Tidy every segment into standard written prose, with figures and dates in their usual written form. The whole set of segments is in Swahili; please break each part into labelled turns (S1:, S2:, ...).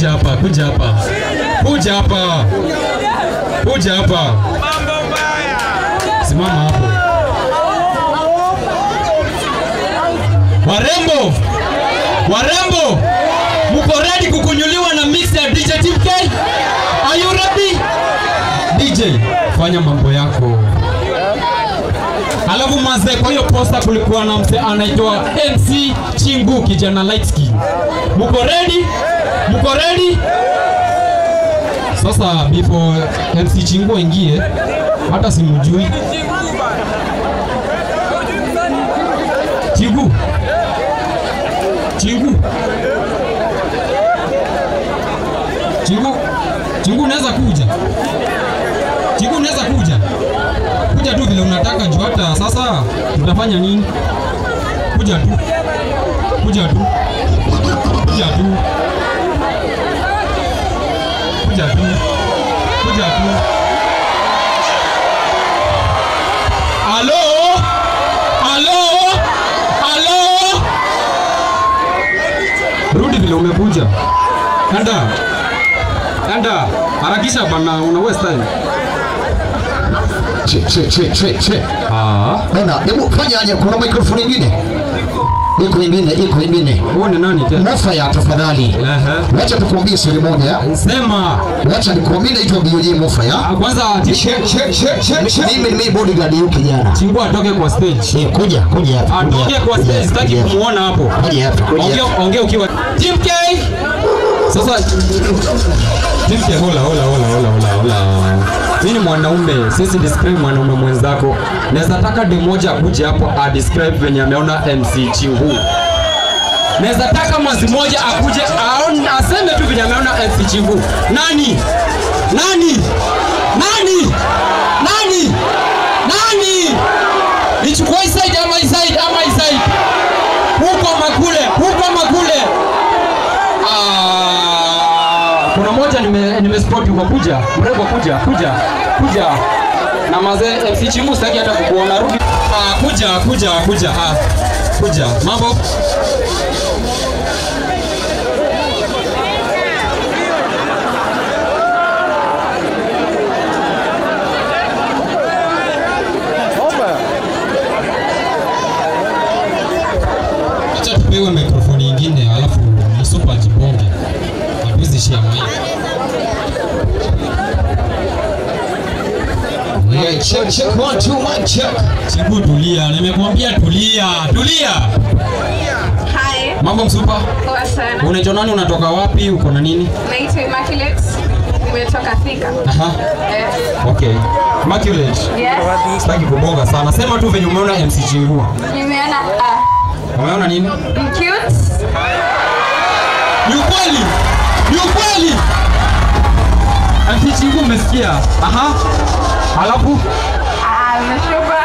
S1: Kuja hapa, kuja hapa. Kuja hapa. Kuja hapa. Simama hapo. Warembo. Warembo. Mko ready kukunyuliwa na mix ya DJ Team K? Are you ready? DJ, fanya mambo yako. Alafu mazee, kwa hiyo posta kulikuwa na mzee anaitwa MC Chingu, kijana light skin. Mko ready? Mko ready? Sasa before MC Chingu aingie, hata simjui. Chingu. Chingu. Chingu. Chingu unaweza kuja. Chingu unaweza kuja. Kuja tu vile unataka juu hata sasa tutafanya nini? Kuja tu. Kuja tu. Kuja tu. Kuja tu. Kuja tu. Alo? Alo? Alo? Rudi vile umekuja. Anda. Anda. Harakisha bana, una waste time.
S2: Che che che che che.
S1: Ah.
S2: Bana, hebu fanya aje, kuna microphone nyingine? Iko nyingine, iko nyingine.
S1: Huo ni nani tena?
S2: Mofaya tafadhali. Wacha tukuambie siri moja.
S1: Sema.
S2: Wacha nikuambie, naitwa BJ Mofaya.
S1: Kwanza
S2: che che che che. Mimi ni bodyguard yuko kijana.
S1: Chingu atoke kwa stage.
S2: Eh, kuja, kuja hapa.
S1: Atoke kwa stage, sitaki kumuona hapo.
S2: Kuja hapa, kuja.
S1: Ongea, ongea ukiwa Team K. Sasa Team K, hola hola hola hola hola hola. Mimi ni mwanaume, sisi describe mwanaume mwenzako. Naweza taka dem moja akuje hapo a describe venye ameona MC Chingu. Naweza taka mwanzi moja akuje aone aseme tu venye ameona MC Chingu. Nani? Nani? Nani? Nani? Nani? Nichukue side ama side ama side. Huko makule, huko makule. Kuna moja nime spot yuko kuja, mrembo kuja, kuja, kuja. Na mazee MC Chingu sitaki hata kukuona, rudi. Kuja, kuja, kuja. Kuja. Mambo. Acha tupewe mikrofoni nyingine alafu msupa jibonge. Hatuwezi share mic.
S2: Yeah, check check 1 2 1 check.
S1: Chingu tulia, nimekuambia tulia, tulia.
S3: Hi.
S1: Mambo msupa?
S3: Poa sana.
S1: Unaitwa nani, unatoka wapi, uko na nini?
S3: Naitwa Immaculate. Nimetoka Thika.
S1: Aha.
S3: Yes.
S1: Okay. Immaculate.
S3: Yes.
S1: Sitaki kubonga sana. Sema tu venye umeona MC Chingu.
S3: Nimeona
S1: Umeona nini?
S3: Cute.
S1: Ni ukweli. Ni ukweli. MC Chingu umesikia? Aha. Alafu
S3: ameshuka.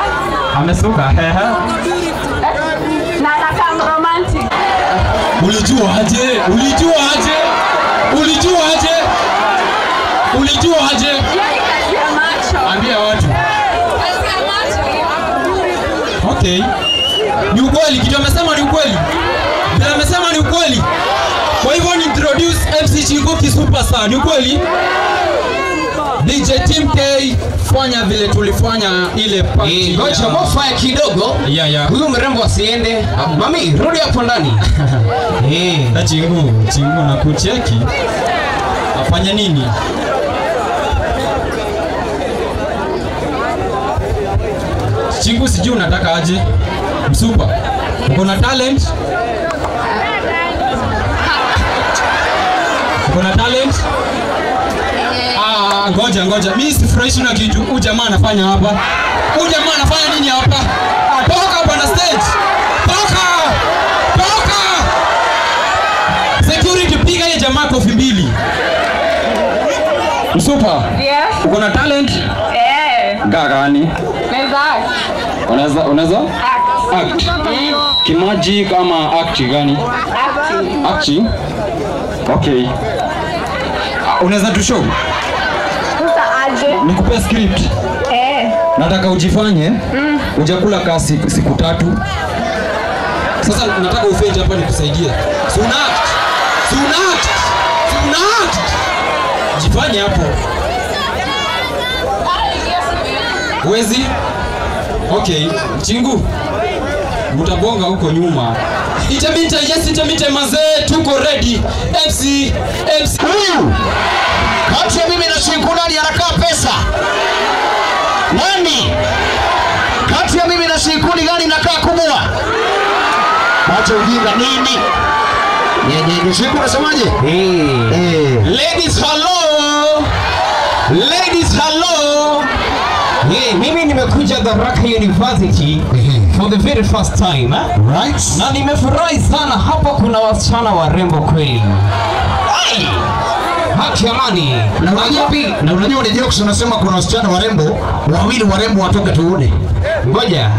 S1: Amesuka.
S3: Na anakaa romantic.
S1: Ulijua aje? Ulijua aje? Ulijua aje? Ulijua aje?
S3: Yaani kazi ya macho.
S1: Ambia watu.
S3: Kazi ya macho.
S1: Okay. Ni ukweli, kitu amesema ni ukweli. Bila amesema ni ukweli. Kwa hivyo ni introduce MC Chingu ki superstar, ni ukweli? DJ Team K, fanya vile tulifanya ile party.
S4: Ngoja Mofaya kidogo.
S1: Yeah, yeah.
S4: Huyu mrembo asiende. Mami, rudi hapo ndani.
S1: Eh, Chingu, Chingu na kucheki. Afanya nini? Chingu sijui unataka aje? Msupa. Uko na talent? Uko na talent? Ngoja ngoja. Mimi sifurahishi na kitu huyu jamaa anafanya hapa. Huyu jamaa anafanya nini hapa? Toka bwana stage. Toka! Toka! Security piga yeye jamaa kofi mbili. Msupa.
S3: Yes.
S1: Uko na talent?
S3: Eh.
S1: Gani?
S3: Naweza act.
S1: Unaweza?
S3: Act.
S1: Act. Kimaji kama act gani?
S3: Acting.
S1: Acting. Okay. Unaweza tu show?
S3: Sasa aje?
S1: Nikupe script.
S3: Eh.
S1: Nataka ujifanye hujakula kasi siku tatu. Sasa nataka ufeje hapa nikusaidie. Si una act. Si una act. Si Una act. Jifanye hapo. Wezi? Okay, chingu. Mtabonga huko nyuma. Itamita, yes, itamita mazee, tuko ready. MC, MC.
S2: Huyu. Kati ya mimi na Chinku nani anakaa pesa? Nani? Kati ya mimi na Chinku ni gani nakaa kubwa? Acha ujinga nini? Nyenye Chinku unasemaje?
S4: Ladies hello. Ladies hello. Yeah, mimi nimekuja Tharaka University for the very first time, eh?
S2: Right?
S4: Na nimefurahi sana hapa kuna wasichana warembo kweli. Ai! Haki amani.
S2: Na unajua ni jokes unasema kuna wasichana warembo, wawili warembo watoke tuone.
S4: Ngoja.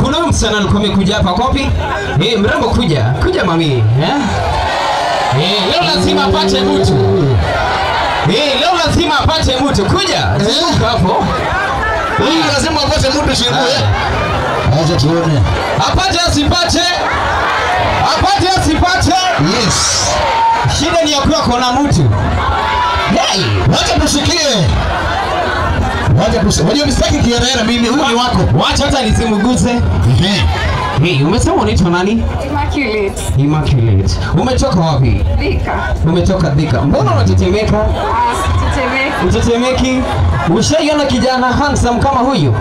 S4: Kuna msichana alikuwa amekuja hapa kopi? Mrembo kuja. Kuja mami, eh? Leo lazima apate mtu. Leo lazima apate mtu. Kuja. Zunguka hapo.
S2: Lazima apate mtu Chinku, eh? Acha tuone.
S4: Apate asipate. Apate asipate.
S2: Yes.
S4: Shida ni ya kuwa kona mtu.
S2: Hey, wacha tusikie. Wacha tusikie. Unajua msitaki kielele mimi, huyu ni wako.
S4: Wacha hata nisimguse. Hey, umesema unaitwa nani?
S3: Immaculate.
S4: Immaculate. Umetoka wapi?
S3: Thika.
S4: Umetoka Thika. Mbona unatetemeka?
S3: Sitetemeki.
S4: Utetemeki? Ushaiona kijana handsome kama huyu?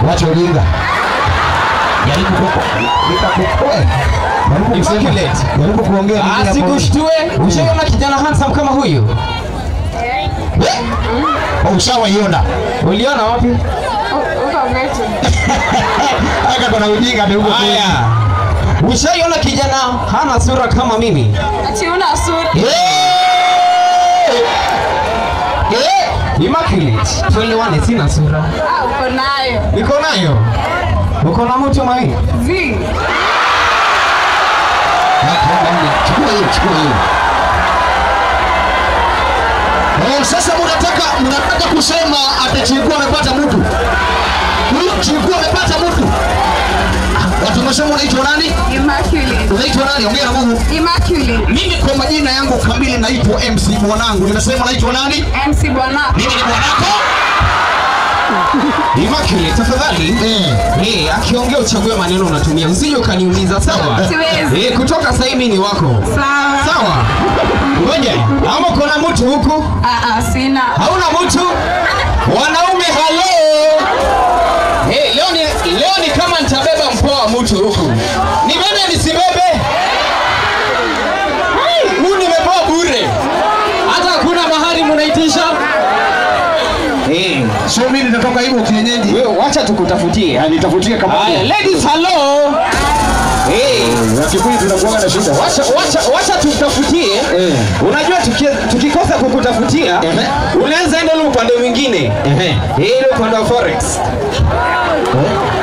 S2: Wacha ujinga. Jaribu
S4: Immaculate.
S2: Jaribu kuongea nini hapo?
S4: Asikushtue. Ushaiona kijana handsome kama huyu?
S2: Ushawaiona?
S4: Uliona wapi?
S3: Uko kwetu.
S2: Aka kuna ujinga ndio huko.
S4: Haya. Ushaiona kijana hana sura kama mimi?
S3: Ati una sura.
S4: Immaculate. Tuelewane, sina sura.
S3: Uko nayo.
S4: Niko nayo. Uko na mtu mami?
S3: Zi.
S2: Chukua hiyo, chukua hiyo. Sasa mnataka kusema ati Chinku amepata mtu. Huyu Chinku amepata mtu. Watu wanasema unaitwa nani?
S3: Immaculate.
S2: Unaitwa nani? Ongea na Mungu.
S3: Immaculate.
S2: Mimi kwa majina yangu kamili naitwa MC Bwanangu. Nimesema naitwa nani?
S3: MC Bwanako.
S2: Mimi ni Bwanako.
S4: Immaculate, tafadhali. Akiongea uchague maneno unatumia. Usije ukaniumiza, sawa?
S3: Siwezi.
S4: Kutoka sasa mimi ni wako.
S3: Sawa.
S4: Sawa. Ngoja. Ama kuna mtu huku?
S3: Sina.
S4: Hauna mtu? Wanaume hello. Leo ni kama nitabeba mpoa mtu huku. Nibebe nisibebe? Huu nimepoa bure. Hata hakuna mahali mnaitisha.
S2: So mimi nitatoka hivyo kienyeji.
S4: Wewe wacha tukutafutie.
S2: Nitafutie kama.
S4: Haya, ladies hello.
S2: Wakikuyu tunakuwa na shida.
S4: Wacha tukutafutie. Unajua tukikosa kukutafutia, unaweza enda ule upande mwingine. Ile upande wa forex.